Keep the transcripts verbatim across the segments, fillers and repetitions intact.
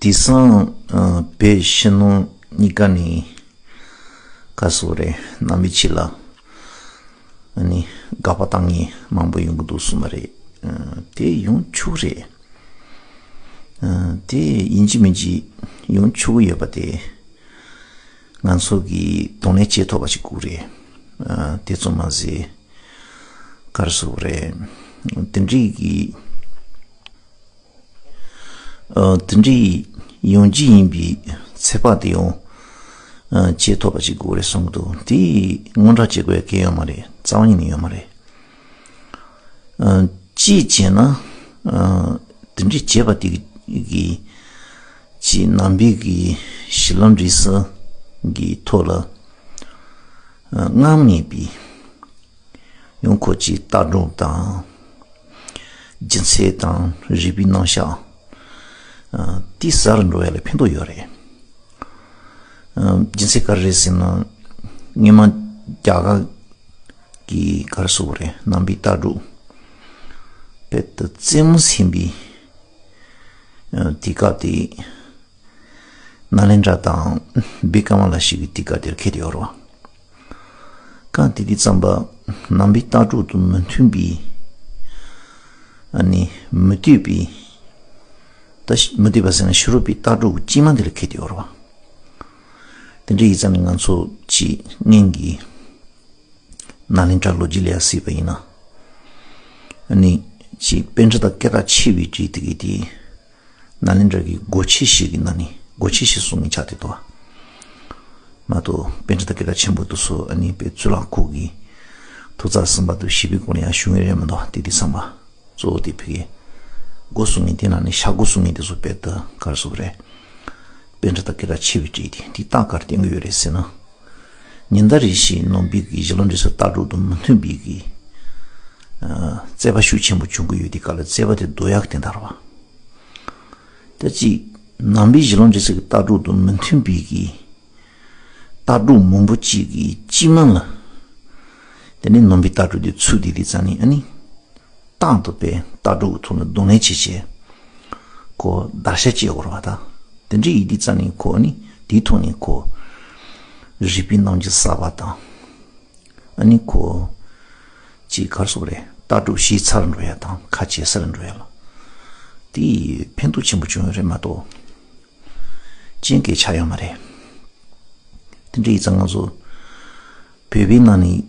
དེང་སང་ཨ་བོད་ཕྱི་ནང་གཉིས་ཀ་ནས་ག་རེ་ཟེར་དགོས་རེད། ནང་པའི་ཆོས་ལ་ཨ་ནི་དགག་པ་བཏང་མཁན་མང་པོ་ཡོང་གི་འདུག་གསུངས་པ་རེད། ཨ་དེ་ཡོང་ཆོག་རེད། ཨ་དེ་ཡིན་གཅིག་མིན་གཅིག་ཡོང་ཆོག་གི་ཡོད་པ་དེ་ང་ཚོ་གིས་གདོང་ལེན་བྱེད་ཐུབ་པ་ཞིག་དགོས་རེད། ཨ་དེ་ཙམ་མ་ཟད་ག་རེ་ཟེར་དགོས་རེད། དེ་འདྲའི་གི་ཨ་དེ་འདྲའི་ཡོང་རྒྱུ་ཡིན་པའི་ཚོད་དཔག་དེ་ཡང་ཨ་བྱེད་ཐུབ་པ་ཞིག་དགོས་རེད་བསམ་གྱི་འདུག་དེ་དངོས་འབྲེལ་བྱེད་དགོས་ཡ་གང་ཡང་ཡོད་མ་རེད། རྩ་བ་ཉིད་ནས་ཡོད་མ་རེད། ཨ་གཅིག་བྱས་ན་ཨ་དེ་འདྲའི་བྱས་པ་དེ་གིས་ཅིག་ནང་པའི་གི་གཞི་ལམ་འབྲས་གསུམ་གྱི་ཐོག་ལ་ཨ་སྔར་མེད་པའི་ཡང་ཁོ་ཅིག་ལྟ་གྲུབ་དང་། རྒྱུ་མཚན་དང་རིགས་པའི་རྣམ་གཞག་ཨ་དེ་ཟབ་རུ་འགྲོ་ཡ་ལ་ཕན་ཐོགས་ཡོད་རེད། ཨ་རྒྱུ་མཚན་ག་རེ་རེད་ཟེར་ན། སྔོན་མ་རྒྱ་གར་གྱི་ག་རེ་ཟེར་དགོས་རེད། ནང་པའི་ལྟ་གྲུབ་དཔེ་དེ་རྩེད་མོ་ཟིན་པའི་ཨ་དུས་སྐབས་དེ། ནཱ་ལེནྡྲ་དང་བི་ཀ་མ་ལ་ཤི་གི་དུས་སྐབས་དེར་འཁེལ་ཏེ་ཡོད་རེད་བ། གང་དེ་དུས་ཙམ་པ་ནང་པའི་ལྟ་གྲུབ་དང་མི་མཐུན་པའི་ཨ་ནི་མི་འདོད་པའི་ད་ཤི་མི་འདོད་པ་ཟེར་ན་ཕྱི་རོལ་པའི་ལྟ་གྲུབ་དཀྱུས་མ་འདི་ལ་འཁེལ་ཏེ་ཡོད་རེད་བ། དེ་འདྲ་ཡིན་ཙང་ནི་ང་ཚོ་ཅིག་སྔོན་གྱི་ནཱ་ལེནྡྲ་ལོ་རྒྱུས་ལ་ཡང་གཟིགས་པ་ཡིན་ན། ཨ་ནི་ཅིག་པཎྜི་ཏ་སྐད་གྲགས་ཆེ་བའི་རིགས་དེ་གི་དེ། ནཱ་ལེནྡྲ་གི་སྒོ་ཆེན་ཞིག་གི་ནང་ནས་སྒོ་ཆེན་ཞིག་གསུང་མཁན་ཆགས་བསྡད་འདུག་བ། མ་གཏོགས་པཎྜི་ཏ་སྐད་གྲགས་ཆེན་པོ་དེ་ཚོ་ཨ་ནི་དཔེ་གཙུག་ལག་ཁང་གི་ཐོག་བརྩེགས་གསུམ་པ་དང་བཞི་པའི་སྒང་ལ་ཡང་བཞུགས་མཁན་རེད་མ་གཏོགས། དེ་དུས་ཙམ་པ་གཙོ་བོ་དེ་ཕ་གིའི་སྒོ་སྲུང་མཁན་དེ་ནང་ནས་ཤར་སྒོ་སྲུང་མཁན་དེ་ཚོ་དཔེ་དེ་ག་རེ་ཟེར་དགོས་རེད། པཎྜི་ཏ་སྐད་གྲགས་ཆེ་བའི་རིགས་དེ་དེ་རྟགས་ག་རེ་བསྟན་གྱི་ཡོད་རེད་ཟེར་ན། ཉིན་ལྟར་རེ་བཞིན་ནང་པའི་གི་གཞི་ལམ་འབྲས་གསུམ་ལྟ་གྲུབ་དང་མི་མཐུན་པའི་གི་ཨ་རྩོད་པ་ཤུགས་ཆེན་པོ་བྱུང་གི་ཡོད་དུས་སྐབས་ལ་རྩོད་པ་དེ་བཟློག་ཡག་གི་དོན་དག་རེད་བ། ད་ཅིག་ནང་པའི་གཞི་ལམ་འབྲས་གསུམ་གྱི་ལྟ་གྲུབ་དང་མི་མཐུན་པའི་གི་ལྟ་གྲུབ་མང་པོ་ཅིག་གི་དཀྱུས་མ་ལ། དེ་ནས་ནང་པའི་ལྟ་གྲུབ་དེ་ཚུད་དེ་དུས་ཙམ་ནས་ཨ་ནི། རྟག་ཏུ་དཔེ་ལྟ་གྲུབ་ཀྱི་ཐོག་ནས་གདོང་ལེན་བྱེད་བྱེད། ཁོ་བརྡར་ཤ་བཅད་དགོས་རེད་བ་ད། དེ་འདྲ་ཡིན་དུས་ཙམ་ནས་ཁོ་ནི་དེའི་ཐོག་ནས་ཁོ་རིགས་པའི་རྣམ་འགྱུར་གསར་པ་དང་། ཨ་ནི་ཁོ་ཅིག་ག་རེ་ཟེར་དགོས་རེད། ལྟ་གྲུབ་ཞིབ་ཚགས་འགྲོ་ཡ་དང་ཁ་འབྱེད་སར་འགྲོ་ཡ་ལ་དེ་ཕན་ཐོགས་ཆེན་པོ་བྱུང་ཡོད་རེད་མ་གཏོགས། རྐྱེན་གྱིས་ཆགས་ཡོད་མ་རེད། དེ་འདྲ་ཡིན་ཙང་ང་ཚོ་བོད་པའི་ནང་ནས་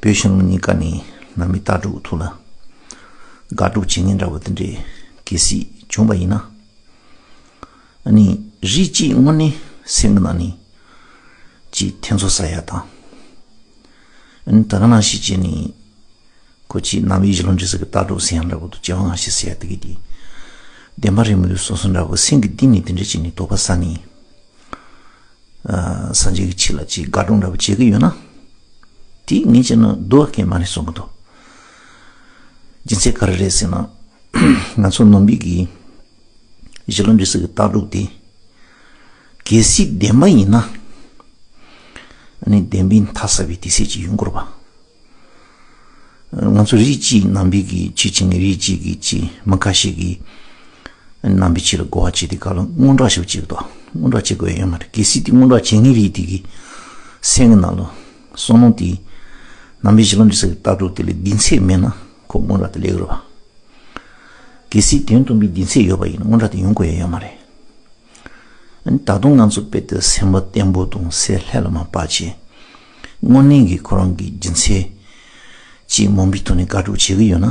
བོད་ཕྱི་ནང་གཉིས་ཀ་ནས་ནང་པའི་ལྟ་གྲུབ་ཀྱི་ཐོག་ལ་དགག་སྒྲུབ་བྱེད་མཁན་འདྲ་བོ་དེ་འདྲས་གལ་སྲིད་བྱུང་བ་ཡིན་ན། ཨ་ནི་རིགས་གཅིག་དངོས་གནས་སེམས་ཀྱི་ནང་ནས་ཅིག་ཐེ་ཚོམ་ཟ་ཡ་དང་། ཨ་ནི་ད་ག་ནང་བཞིན་བྱས་ནས་ཁོ་ཅིག་ནང་པའི་གཞི་ལམ་འབྲས་གསུམ་གྱི་ལྟ་གྲུབ་ཟེར་ཡ་འདྲ་བོ་དང་སྐྱེ་བ་སྔ་ཕྱི་ཟེར་ཡ་དེ་གི་དེ། བདེན་པ་རེད་མི་འདུག་བསམ་བསམ་འདྲ་བོ་སེམས་ཀྱི་གཏིང་ནས་དེ་འདྲ་བྱས་ནས་དོགས་པ་ཟ་ནས། ཨ་སངས་རྒྱས་ཀྱི་ཆོས་ལ་ཅིག་དགག་སྒྲུབ་འདྲ་པོ་བྱེད་ཀྱི་ཡོད་ན། དེ་ངས་བྱས་ན་སྡུག་པ་གང་ཡང་མ་རེད་བསམ་གྱི་འདུག་རྒྱུ་མཚན་ག་རེ་རེད་ཟེར་ན། ང་ཚོ་ནང་པའི་གི་གཞི་ལམ་འབྲས་གསུམ་གྱི་ལྟ་གྲུབ་དེ་གལ་སྲིད་བདེན་པ་ཡིན་ན། ཨ་ནི་བདེན་པའི་མཐའ་གསལ་བའི་དུས་ཚོད་ཅིག་ཡོང་དགོས་རེད་པ། ང་ཚོ་རིགས་གཅིག་ནང་པའི་གི་ཆོས་བྱེད་མཁན་རིགས་གཅིག་གི་ཅིག་མི་ཁ་ཤས་ཀྱིས་ནང་པའི་ཆོས་ལ་གོ་བ་བྱེད་དུས་སྐབས་ལ་དངོས་འདྲ་ཞིག་བྱེད་ཀྱི་འདུག་དངོས་འདྲ་བྱེད་དགོས་ཡ་ཡོད་མ་རེད། གལ་སྲིད་དེ་དངོས་འདྲ་བྱེད་མཁན་རིགས་དེ་གི་སེམས་ཀྱི་ནང་ལ་བསམ་བློ་དེ་ནང་པའི་གཞི་ལམ་འབྲས་གསུམ་གྱི་ལྟ་གྲུབ་དེ་ལ་གདེང་ཚོད་མེད་ན་ཁོ་དངོས་འདྲ་དེ་སླེབས་ཀྱི་རེད་པ། གལ་སྲིད་དོན་དམ་པའི་གདེང་ཚོད་ཡོད་པ་ཡིན་ན་དངོས་འདྲ་དེ་ཡོང་དགོས་ཡ་ཡོད་མ་རེད། ཨ་ནི་ད་དུང་ང་ཚོ་དཔེ་དེ་སེམས་པ་བརྟན་པོ་དང་སེམས་ལྷོད་ལ་མ་བབས་བྱས། དངོས་གནས་ཀྱི་ཁོ་རང་གི་རྒྱུ་མཚན་ཅིག་མངོན་པའི་ཐོག་ནས་དགག་སྒྲུབ་བྱེད་ཀྱི་ཡོད་ན།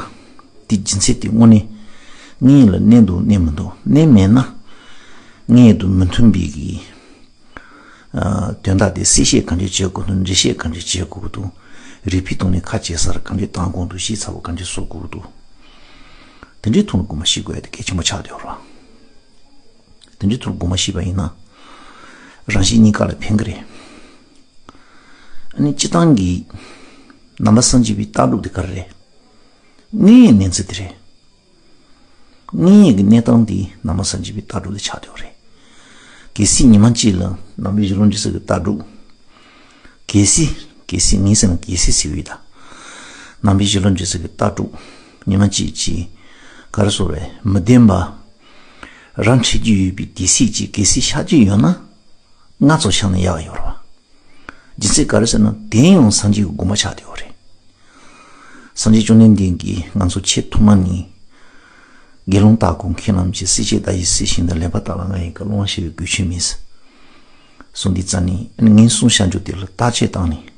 དེ་རྒྱུ་མཚན་དེ་དངོས་གནས་ངེས་ལ་གནས་འདུག་གནས་མི་འདུག་གནས་མེད་ན། ངེས་དང་མི་མཐུན་པའི་གི་ཨ་དོན་དག་དེ་གསལ་བཤད་གང་འདྲ་བྱེད་དགོས་འདུག་འགྲེལ་བཤད་གང་འདྲ་བྱེད་དགོས་འདུག་རིགས་པའི་ཐོག་ནས་ཁ་འབྱེད་སར་གང་འདྲ་བཏང་དགོས་འདུག་ཞིབ་ཚགས་པོ་གང་འདྲ་བཟོ་དགོས་འདུག་དེ་འདྲའི་ཐོག་ནས་དགོངས་པ་བཞེས་དགོས་ཡ་དེ་གལ་ཆེན་པོ་ཆགས་བསྡད་ཡོད་རེད། དེ་འདྲའི་ཐོག་དགོངས་པ་བཞེས་པ་ཡིན་ན། རང་གཞན་གཉིས་ཀ་ལ་ཕན་གྱི་རེད། ཨ་ནི་སྤྱིར་བཏང་གི་ནང་པ་སངས་རྒྱས་པའི་ལྟ་གྲུབ་དེ་ག་རེ་རེད། དངོས་ཡོད་གནས་ཚུལ་དེ་རེད། དངོས་ཡོད་ཀྱི་གནས་སྟངས་དེ་ནང་པ་སངས་རྒྱས་པའི་ལྟ་གྲུབ་དེ་ཆགས་བསྡད་པ་རེད། གལ་སྲིད་ཉི་མ་གཅིག་ལ་ནང་པའི་གཞི་ལམ་འབྲས་གསུམ་གྱི་ལྟ་གྲུབ། གལ་སྲིད། གལ་སྲིད་ངས་ཟེར་ན་གལ་སྲིད་ཟེར་གྱི་ཡོད་ད། ནང་པའི་གཞི་ལམ་འབྲས་གསུམ་གྱི་ལྟ་གྲུབ་ཉི་མ་གཅིག་ཅིག་ག་རེ་ཟེར་དགོས་རེད། མི་བདེན་པ། རང་འཁྲིད་རྒྱུ་ཡོད་པའི་དེ་སྲིད་ཀྱི་གལ་སྲིད་ཆགས་ཀྱི་ཡོད་ན། ང་ཚོ་ཆགས་ན་ཡག་ཡོད་རེད་བ། རྒྱུ་མཚན་ག་རེ་ཟེར་ན་དེ་ཡང་སངས་རྒྱས་ཀྱི་དགོངས་པ་ཆགས་བསྡད་ཡོད་རེད། སངས་རྒྱས་བཅོམ་ལྡན་འདས་ཀྱིས་ང་ཚོ་ཆེས་ཐོག་མ་ནས། དགེ་སློང་དག་གོ་ཁྱེད་རྣམས་ཀྱིས། སྲིད་ཞིའི་བདག་ཡིད་བསྲེ་ཞིང་དང་། ལེགས་པར་བརྟགས་ལ་ང་ཡི་བཀའ། སློབ་མ་བྱེད་པའི་དགོས་ཆེད་མེད། གསུངས་དུས་ཙ་ནས་ངས་གསུངས་བཞག་རྒྱུ་དེ་ལ་བརྟག་དཔྱད་བཏང་ནས།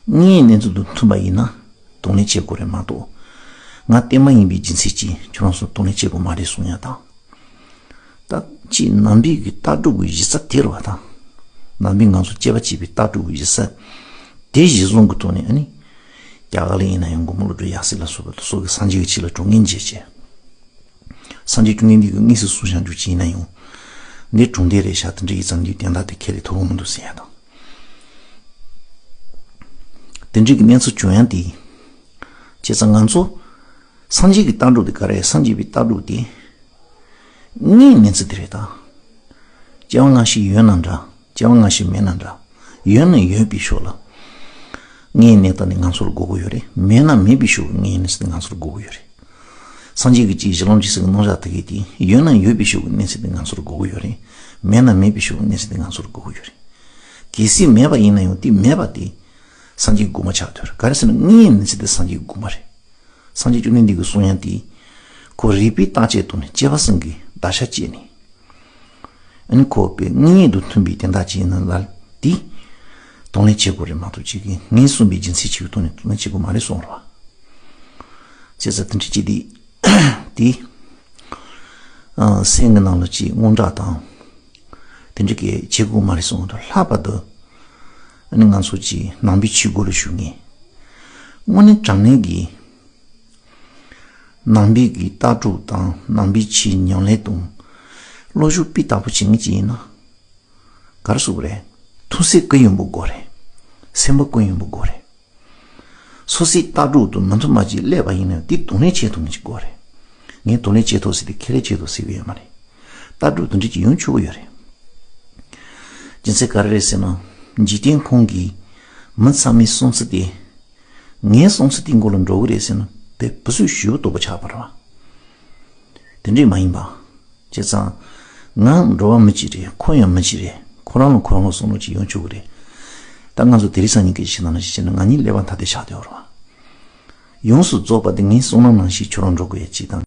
དངོས་ཡོད་གནས་ཚུལ་དང་མཐུན་པ་ཡིན་ན་གདོང་ལེན་བྱེད་དགོས་རེད་མ་གཏོགས། ང་བསྟན་པ་ཡིན་པའི་རྒྱུ་མཚན་གྱིས་ཁྱོད་རང་ཚོ་གདོང་ལེན་བྱེད་དགོས་མ་རེད་གསུང་ཡ་དང་། ད་ཅིག་ནང་པའི་གི་ལྟ་གྲུབ་ཀྱི་གཞི་རྩ་དེ་རེད་བ་དང་། ནང་པའི་ང་ཚོ་སྐྱེས་པ་སྐྱེས་པའི་ལྟ་གྲུབ་ཀྱི་གཞི་རྩ་དེ་གཞི་བཟུང་གི་ཐོག་ནས། ཨ་ནི་རྒྱ་གར་ལ་ཡིན་ན་ཡང་མགོན་པོ་ཀླུ་སྒྲུབ་ཡབ་སྲས་ལ་སོགས་པ་དང་སོགས་ཀྱིས་སངས་རྒྱས་ཀྱི་ཆོས་ལ་དྲང་ངེས་འབྱེད་བྱས། སངས་རྒྱས་བཅོམ་ལྡན་འདས་ཀྱིས་དངོས་སུ་གསུངས་བཞག་རྒྱུ་ཅིག་ཡིན་ན་ཡང་། འདི་དྲང་བདེན་རེད་ཤག་དེ་འདྲ་ཡིན་ཙང་འདིའི་དོན་དག་དེ་ཁས་ལེན་ཐུབ་ཀྱི་མི་འདུག་ཟེར་ཡ་དང་། དེ་འདྲའི་གི་གནས་ཚུལ་བྱུང་ཡ་དེ། བྱས་ཙང་ང་ཚོ་སངས་རྒྱས་ཀྱི་ལྟ་གྲུབ་དེ་ག་རེ་རེད། སངས་རྒྱས་པའི་ལྟ་གྲུབ་དེ་དངོས་ཡོད་གནས་ཚུལ་དེ་རེད་ད། སྐྱེ་བ་སྔ་ཕྱི་ཡོད་ན་འདྲ། སྐྱེ་བ་སྔ་ཕྱི་མེད་ན་འདྲ། ཡོད་ན་ཡོད་པའི་ཕྱོགས་ལ་དངོས་ཡོད་གནས་སྟངས་ནི་ང་ཚོར་དགོས་ཀྱི་ཡོད་རེད། མེད་ན་མེད་པའི་ཕྱོགས་ཀྱི་དངོས་ཡོད་གནས་ཚུལ་དེ་ང་ཚོར་དགོས་ཀྱི་ཡོད་རེད། སངས་རྒྱས་ཀྱིས་ཅིག་གཞི་ལམ་འབྲས་གསུམ་གྱི་རྣམ་གཞག་དེ་གའི་དེ་ཡོད་ན་ཡོད་པའི་ཕྱོགས་ཀྱི་གནས་ཚུལ་དེ་ང་ཚོར་དགོས་ཀྱི་ཡོད་རེད། མེད་ན་མེད་པའི་ཕྱོགས་ཀྱི་གནས་ཚུལ་དེ་ང་ཚོར་དགོས་ཀྱི་ཡོད་རེད། གལ་སྲིད་མེད་པ་ཡིན་ན་ཡང་དེ་མེད་པ་དེ་སངས་རྒྱས་ཀྱི་དགོངས་པ་ཆགས་བསྡད་ཡོད་རེད། ག་རེ་ཟེར་ན་དངོས་ཡོད་གནས་ཚུལ་དེ་སངས་རྒྱས་ཀྱི་དགོངས་པ་རེད། སངས་རྒྱས་བཅོམ་ལྡན་འདས་ཀྱིས་གསུང་ཡ་དེ། ཁོ་རིགས་པས་བརྟག་དཔྱད་བཏང་ནས་སྐྱེས་པ་གསུམ་གྱི་བརྡར་ཤ་བཅད་ནས། ཨ་ནི་ཁོ་པའི་དངོས་ཡོད་དང་མཐུན་པའི་དོན་དག་ཅིག་ཡིན་ན་ལ་དེ་གདོང་ལེན་བྱེད་དགོས་རེད་མ་གཏོགས། ཅིག་གིས་ངས་གསུངས་པའི་རྒྱུ་མཚན་ཅིག་གི་ཐོག་ནས་གདོང་ལེན་བྱེད་དགོས་མ་རེད་གསུངས་རེད་བ། བྱས་ཙང་དེ་འདྲ་ཅིག་དེ་དེ་ཨ་སེམས་ཀྱི་ནང་ལ་ཅིག་དངངས་སྐྲག་དང་། དེ་འདྲ་གི་བྱེད་དགོས་མ་རེད་གསུངས་དང་། ལྷག་པར་དུ་ཨ་ནི་ང་ཚོ་ཅིག་ནང་པའི་ཆོས་སྒོ་ལ་ཞུགས་མཁན། དངོས་གནས་དྲང་གནས་ཀྱི་ནང་པའི་གི་ལྟ་གྲུབ་དང་། ནང་པའི་ཆོས་ཉམས་ལེན་དང་། བློ་སྦྱོང་སྤུས་དག་པོ་བྱེད་མཁན་ཅིག་ཡིན་ན། ག་རེ་ཟེར་དགོས་རེད། ཐུགས་སེམས་ཀུན་སྙོམས་པོ་དགོས་རེད། སེམས་པ་ཀུན་སྙོམས་པོ་དགོས་རེད། སོ་སོའི་ལྟ་གྲུབ་དང་མི་མཐུན་པ་ཅིག་སླེབས་པ་ཡིན་ན་དེ་གདོང་ལེན་བྱེད་ཐུབ་མཁན་ཅིག་དགོས་རེད། ངས་གདོང་ལེན་བྱེད་ཐུབ་ཟེར་ཏེ་ཁས་ལེན་བྱེད་ཐུབ་ཟེར་གི་ཡོད་མ་རེད། ལྟ་གྲུབ་དེ་འདྲ་ཅིག་ཡོང་ཆོག་གི་ཡོད་རེད། རྒྱུ་མཚན་ག་རེ་རེད་ཟེར་ན། འཇིག་རྟེན་ཁོང་གིས་མི་ཚང་མའི་བསམ་ཚུལ་དེ། ངའི་བསམ་ཚུལ་དེའི་མགོ་ལ་འགྲོ་གི་རེད་ཟེར་ན་དེ་བུ་ཚོས་ཞུ་དོགས་པ་ཆགས་པ་རེད་བ། དེ་འདྲས་མ་ཡིན་པ། བྱས་ཙང་། ང་འགྲོ་བ་མི་གཅིག་རེད། ཁོ་ཡང་མི་གཅིག་རེད། ཁོ་རང་ལ་ཁོ་རང་ལ་བསམ་བློ་ཅིག་ཡོང་ཆོག་གི་རེད། ད་ང་ཚོ་དེ་རིང་སང་ཉིན་སྐད་ཆ་བཤད་ན་ཞིག་བྱས་ན་ང་གཉིས་ཀླད་པ་ཐ་དད་ཆགས་བསྡད་ཡོད་རེད་བ། ཡོངས་སུ་རྫོགས་པ་དེ་ངའི་བསམ་བློ་ནང་བཞིན་ཁྱོད་རང་འགྲོ་དགོས་ཡ་ཅིག་དང་།